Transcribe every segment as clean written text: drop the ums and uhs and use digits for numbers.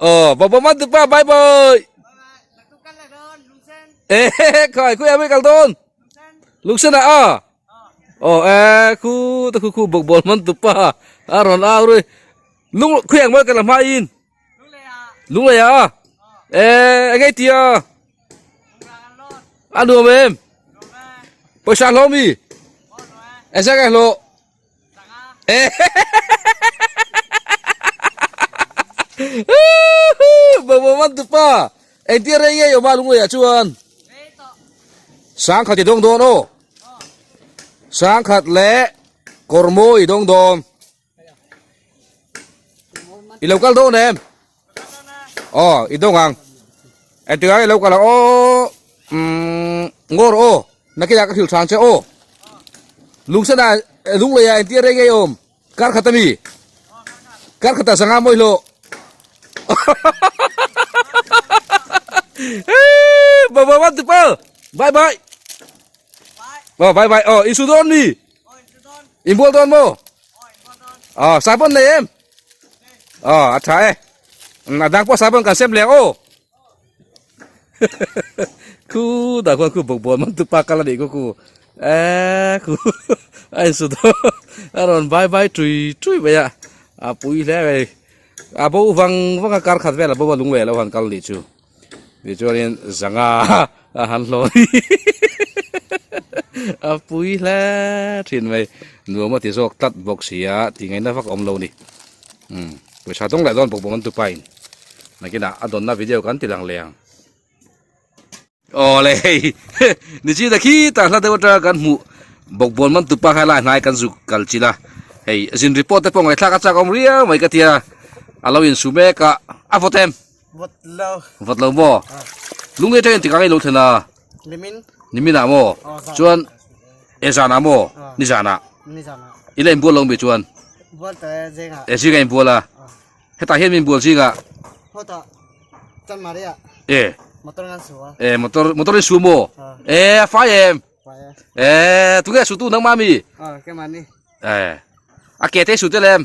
Aw bawkbawn man tupa bye bye. E khai khawi ah mai kal dawn lungsen ah a aw e khu ta khu khu bawkbawn man tupa a rawn au rui lung khawi ang mawi kal a hma in lunglei ah e eng ei tia a nuam em pawisa hlawh mi engzah nge hlawh. Bawbawm an tupa engtia rei ngei awm a lungleiah chuan sangkhat i dawng dawn aw sangkhat leh kawr mawi i dawng dawn i lo kal dawn em aw i dawng ang engtikah nge i lo kal ang aw umm ngawr aw nakinah ka hrilh thang che aw lungsenah lungleiah engtia rei ngei awm kar khat ami kar khatah sangha mawi hlawh bye bye bye bye aw bye bye aw insu dawn mi inbual dawn maw aw sahbawn nei em aw a tha e a dang pawh sahbawn kan sem leh ang aw khu dah khuan khu bawkbawn man tupa kal a nih khu khu e khu a insu dawn a rawn bye bye tui tui mai a a pui hle mai a bo vang vang a kar khat vel a bo a lung leh lo han kal nih chu. Tichuanin zanga a han hlawn a pui hle thin mai nuam a ti zawk tlat bawk si a tih ngaihna vak a awm lo a ni umm pawisa dawng leh dawn bawk bawk an tupa in nakinah a dawnna video kan ti lang leh ang awle hei nichina khitah hla deuh atanga kan hmuh bawkbawn man tupa kha lai hnai kan zuk kal chilh a hei zin report te pawh ngaihthlak a chak awm riau mai ka tia a lo insu mek a a vawt em. Vawt lo. Vawt lo maw? Lung nge tangin tikang i lo thlen a? Nimin. Nimin ah maw? Chuan e zan ah maw? Ni zan ah. Ni zan ah. I la inbual lo mi chuan? Bual ta e zing ah. E zing ah inbual a. Hetah hian min bual zing ah. Hotah Chanmari ah. E. Motor ngan su a. E motor motor in su maw? E a fai em? Fai e. E tunge su tu nangmah mi? Keimah ni. E a ke te su tel em?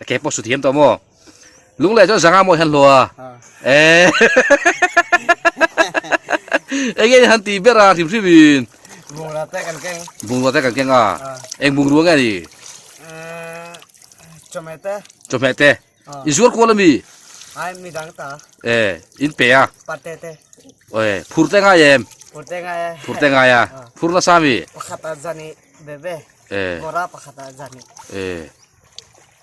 A ke pawh su thiam tawh maw? Lung leh chuan zanga mawi han hlawh a. Eh. Enge han ti ber a hrim hrim in. Bungrua te kan keng. Bungrua te kan keng a. Eng bungrua nge ni? Chawhmeh te. Chawhmeh te. I zuar kual ami? Ai mi dang ta. Eh, in pe a. Pate te. Oi, phur te ngai em? Phur te ngai e. Phur te ngai a. Phur nasa mi? Pakhat a zani bebe. Eh. Bora pakhat ah zan i. Eh.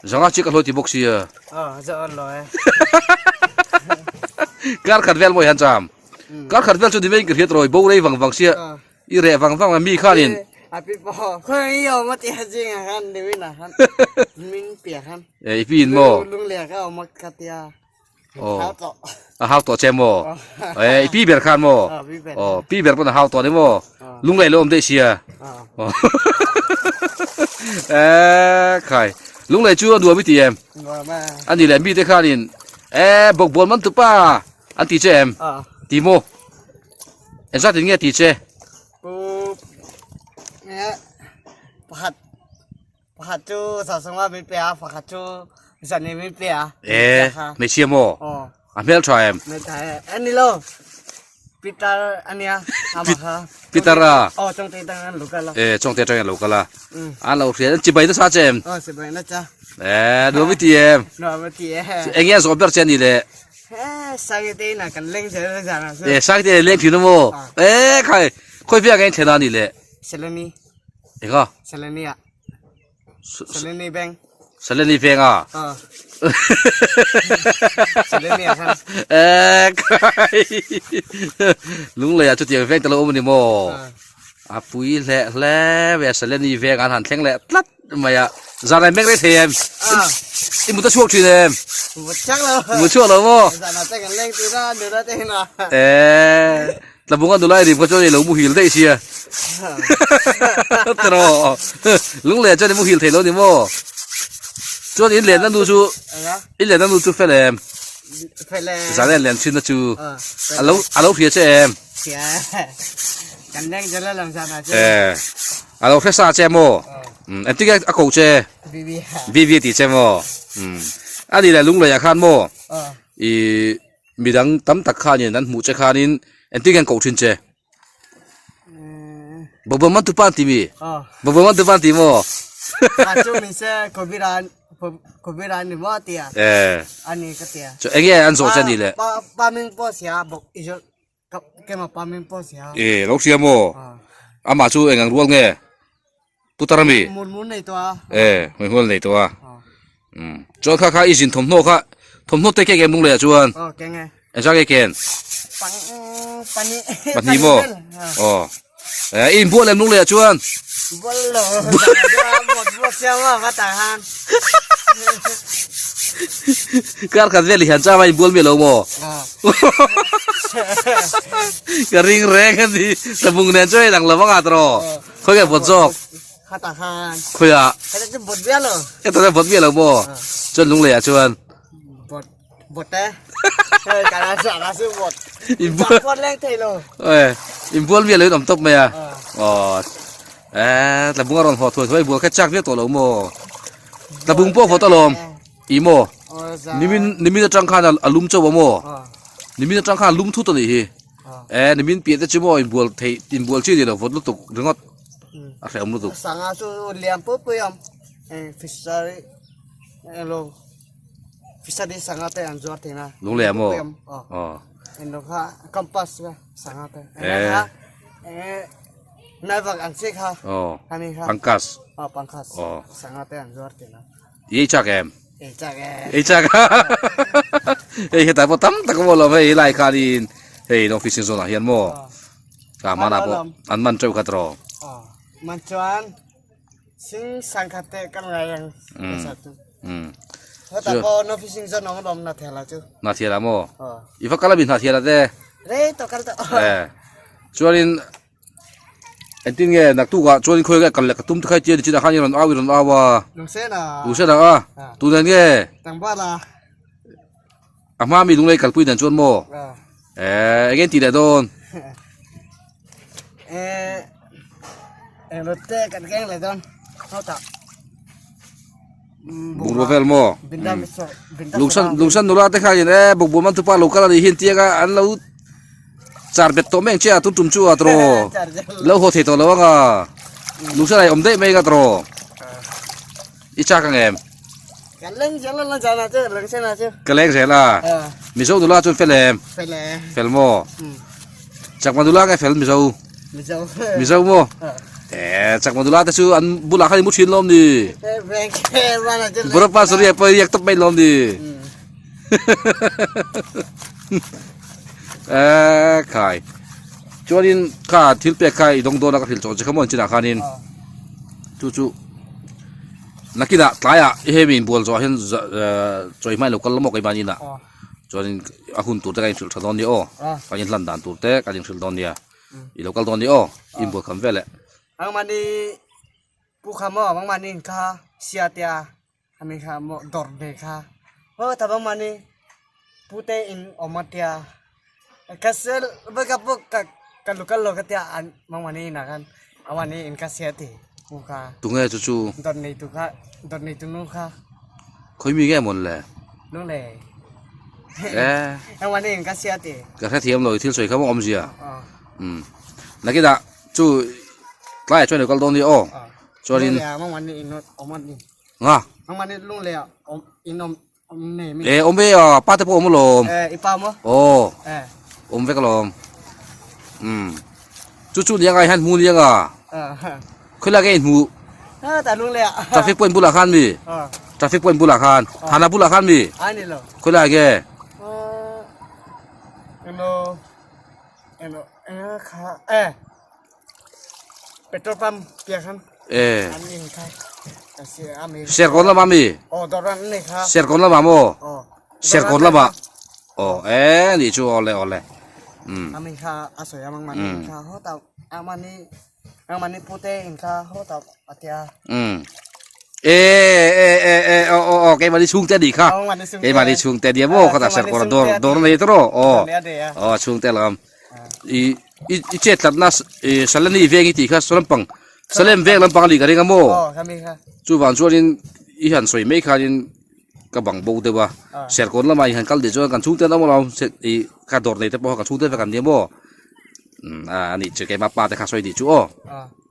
Zanga chi ka hloi ti bawk sia. Oh, zo on lo eh. Kar khat vel mawi han cham. Kar khat vel chu ni mai ka hriat rawi bo rei vang vang sia. I reh vang vang a mi khanin. A pi po. Khoi yo ma ti ha jing a han ni na han. Min pia han. Eh, i pi in mo. Lung le ka ma ka tia. Aw a hau tawh che maw eh i pi ber khan maw aw pi ber pawn a hau tawh ni maw lunglei lo awm daih sia eh khai lunglei chu a nuam i ti em a ni leh mite khanin eh bawkbawn man tupa an ti che em ti maw engzat in nge ti che Pakhat chu sasanga min pe a, pakhat chu zani min pe a. E, hmeichhia maw? Aw. A hmel tha em? Hmel tha e. A ni lo. Peter ania, ama kha. Peter a? Aw, chawngte tang an lo kal a. E, chawngte tang an lo kal a. An lo hria, an chibai nasa che em? Aw, chibai nasa. E, nuam i ti em? Nuam i ti e. Eng nge a zawh ber che a ni le? E, Sangte inah kan leng zel zan a. E, Sangte inah leng thin a maw? E, khai, khawi viak nge in thlen a ni le? Seleni. Enga? Seleni ah. Seleni Bank. Seleni Bank a? Aw. Seleni ah khan. Eh kai. Lunglei ah chutiang veng te lo awm a ni maw? A pui hle hle ve a Seleni Bank an han thleng leh tlat mai a. Zan ah i meng rei thei em? I mut a chhuak thin em? Mut chhuak lo. Mut chhuak lo maw? Zan ah te kan leng tih na nula te hin a. Eh. Tlabunga nula i rim kha chuan i lo muhil daih sia. Tiraw. Lungleh chuan i muhil thei lo ni maw? Chuan in lenna nu chu in lenna nu chu fel em? Fel e. Zan en len thin na chu. A lo a lo hria che em? Hria. Kan leng zel a lang zan ah chuan. Eh. A lo hre sa che maw? Engtin nge a ko che? Vivi. Vivi a ti che maw? Umm. A ni leh Lungleh ah khan maw? Ih midang tam tak khanin an hmuh che khanin engtin nge an koh thin che? Bawkbawn man tupa an ti mi? Bawkbawn man tupa an ti maw? Chu enge an zawh che a nih le? E lo hria maw? Amah chu eng ang rual nge? Putar ami? E hmuihmual nei tawh a. Chuan kha kha i zin thawmhnaw kha thawmhnaw te kek em lung leh ah chuan? Engzah nge ken? Pahnih maw? Aw. E i inbual em lung leh ah chuan? Kar khat vel i hian chama inbual miah lo maw? Ka ring reng a ni. Tlabung nen chuan inang lo vang a tawh. Khawi nge vawt zawk? Khawiah? Hetah chuan vawt miah lo maw? Chuan lunglei ah chuan? Inbual miah lo in awm tawp mai a. Aw. Eee tlabung a rawn haw thuai thuai bual kha chak viau tawh lo maw? Tlabung pawh vawt alawm. I maw? Nimin nimin atang khan a lum chauh a maw? Nimin atang khan a lum thut a nih hi. Eee nimin piah te chu maw inbual theih inbual chi ni lo vawt lutuk ringawt a hrehawm lutuk. Sanga chu lian pui pui a awm fishery elo fishery sanga te an zuar thei a. Lunglei ah maw? Aw. Eng kha compass kha sanga te. Eee. Nai vak ang che kha. Aw. Ani kha. Pangkas. Aw pangkas. Aw. Sanga te an zuar thin a. I ei chak em? Ei chak e. Ei chak. Hei hetah pawh tam tak maw lo hei helai khanin hei no fishing zone ah hian maw. Ka mana pawh an man teuh kha tawh. Aw. Man chuan sing sangkhat te kan ngai ang. Um. Heta pawh no fishing zone awm lawm na thela chu. Na thela maw? I va kal a mi hna thela te. Rei tawh kal tawh. Eh. Chuanin engtin nge naktukah chuanin khawi nge kal leh ka tum te kha tia nichinah khan i rawn au i rawn au a. Lungsen a. Lungsen a a. Tunah nge? Tlangval a. A hma mi lunglei kalpui dan chuan maw? Eh eng nge tih leh dawn? Eh eng rut te kan keng leh dawn. Hawtah. Bungrua vel maw? Lungsan lungsan nula te khanin e bawkbawn man tupa lo kal a nih hi an tiang a an lo char bet tawh mai ang che a tun tum chu a tawh lo haw thei tawh lo ang a lungsan a awm daih mai ang a tawh i chak ang em? Ka leng zel a zan ah chu lungsan ah chu. Ka leng zel a Mizo nula chuan fel em? Fel e. Fel maw? Chakma nula nge fel Mizo? Mizo. Mizo maw? Eh, Chakma nula te chu an bulah khan i mu thin lawm ni. Burapa suri pawh i riak tawp mai lawm ni. Eh, khai. Chuanin kha thil pek kha i dawng dawn a ka hrilh chawh che kha maw chinah khanin. Chu chu nakinah tlaiah i hemi inbual zawh ah hian chawi hma i lo kal maw keimahni inah. Chuanin a hun tur te kan inhrilh tha dawn nia aw. Kan inhlan dan tur te kan inhrilh dawn nia. I lo kal dawn nia aw. I inbual kham vel eh. Mangmani pu kha maw mangmani kha sia tia ami kha maw dawr ve kha maw ta mangmani pu te in awm a tia ka sel va ka pawh ka ka lo kal lo ka tia an mangmani inah khan amahni in ka sia ti pu kha Tunge chu chu? Dawr neitu kha dawr neitu nu kha. Khawi mi nge mawn le? Lungle. Eh. Engmah in ka sia ti. Ka hrethiam lo i thil sawi kha maw awmzia. Um. Nakinah chu tlaiah chuan i kal dawn nia aw. Chuanin. Lungle ah mangmah ni in awm a ni. Nga. Mangmah ni lungle ah awm in awm awm nei mi. Eh awm ve a pa te pawh awm alawm. Eh i pa maw? Aw. Eh. Awm vek alawm. Um. Chu chu nia ngai hian hmu nia nga. Khawilai nge in hmu? Traffic point bulah khan mi? Traffic point bulah khan? Thana bulah khan mi? Khawilai nge? Petrol pump piah khan. Eh. Serkawn lamah mi? Serkawn lamah maw? Serkawn lamah. Aw eh nih chu awle awle. Um. Um. E e e e o o o keimahni chhungte anih kha. Keimahni chhungte ania maw khawtah Serkawn a dawr dawr a nei tawh aw. Aw chhungte lam. I i i chet tlatna i Salani veng i tih kha saw lampang Salem veng lampang a nih ka ring a maw? Chuvang chuanin i han sawi mai khanin. ka bang bo deuh a Serkawn lamah i han kal tih chuan kan chhungte an awm alawm ih ka dawr nei te pawh kha kan chhungte vek an nia maw umm a nih chu keimah pa te kha sawi nih chu aw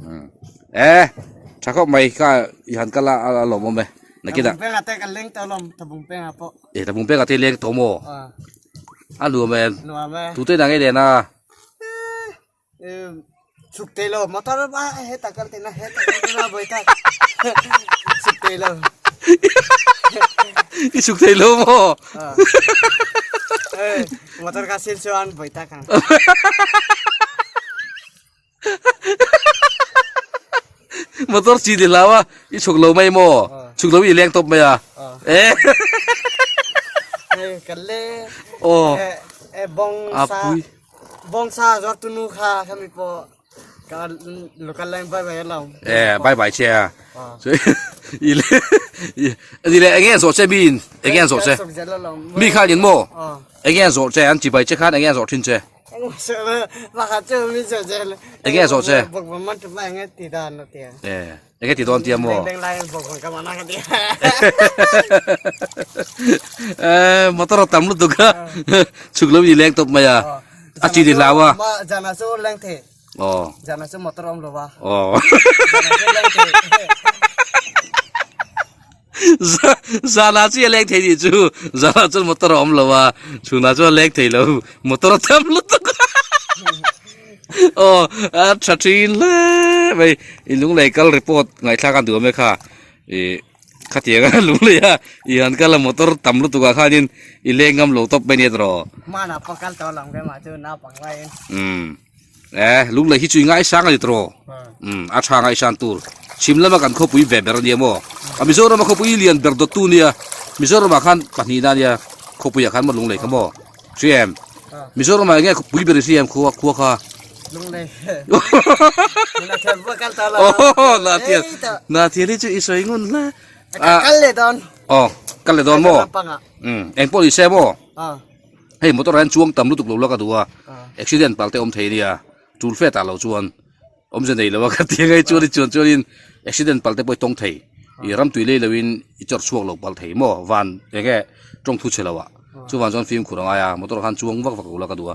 umm e tha khawp mai kha i han kal a a lawmawm e nakinah e tabung pengah te leng tawh maw a nuam em tute inah nge len a. Chuk te lo motor ba heta kal te na heta kal te na boi tak chuk te lo I chuk thei lo maw? Eh, motor ka sil chuan boi tak ang. Motor chi ni hlau a, i chuk lo mai maw? Chuk lo i leng tawp mai a. Eh. Eh, kan le. Oh. Eh, eh bong sa. Bawngsa zuartu nu kha khami pawh ka local line bye bye lo. Eh bye bye che a. I le i le enge zawh che mi in enge zawh che. Mi khan in mo enge zawh che an chibai che khan enge zawh thin che. Enge zawh che. Eh Enge ti dawn tia maw? Eh, motor a tam lutuk a. Chhuk lo in leng tawp mai a. A chi ni hlau a. Jana chu leng the. Oh. Jana chu motor awm lo va. Oh. Zana chu a leng thei ni chu. Zana chu motor a awm lo a. Chhuna chu a leng thei lo. Motor a tam lutuk a. Aw a tha thin hle mai i lunglei kal report ngaihthlak a duh awm e kha ih khatiang a lunglei a i han kal a motor tam lutuk ah khanin i leng ngam lo tawp mai ania tawh Mana pawh kal tawh lo ang ve mah chu naupang laiin. Umm e lunglei hi chu i ngaisang a ni tawh umm a tha ngaihsan tur chhim lama kan khawpui ve ber ania maw a Mizoram a khawpui lian ber dawttu ania Mizoram ah khan pahnihna ania khawpui ah khan maw lunglei kha maw. Hria em? Mizoram ah enge pui ber i hria em khua khua kha? Lunglei. Na thian pawh kal ta lo. Oh, na thian. Na thian hi chu i sawi ngun hle. Kal leh dawn. Oh, kal leh dawn maw? Um, eng pawh ni se maw? Hei motor ah hian chuang tam lutuk lo la ka duh a. Accident pal te awm thei ania. Tul fe tah lo chuan. Awmze nei lo a ka ti angai chuan i chuan chuanin accident palh te pawh i tawng thei i ram tui lei loin i chawrh chhuak lo palh thei maw van eng nge tawng thu chhe lo ah chuvang chuan fimkhur a ngai a motor ah khan chuang vak vak lo la ka duh a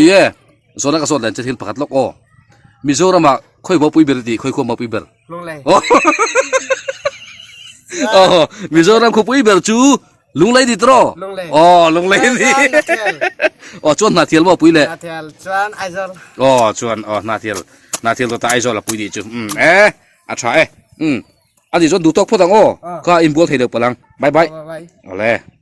i e zawhna ka zawt len che thil pakhat lawk aw Mizoram ah khawi maw pui ber i tih khawi khua maw pui ber aw Mizoram khawpui ber chu Lunglei ni tawh Lunglei. Aw Lunglei ni. Aw chuan Hnahthial maw pui le. Hnahthial chuan Aizawl. Aw chuan aw Hnahthial Hnahthial tawta Aizawl a pui nih chu. Um e a tha e. Um ani chuan duh tawk phawt ang aw. Kha inbual thei deuh palh ang. Bye bye. Bye bye. Awle.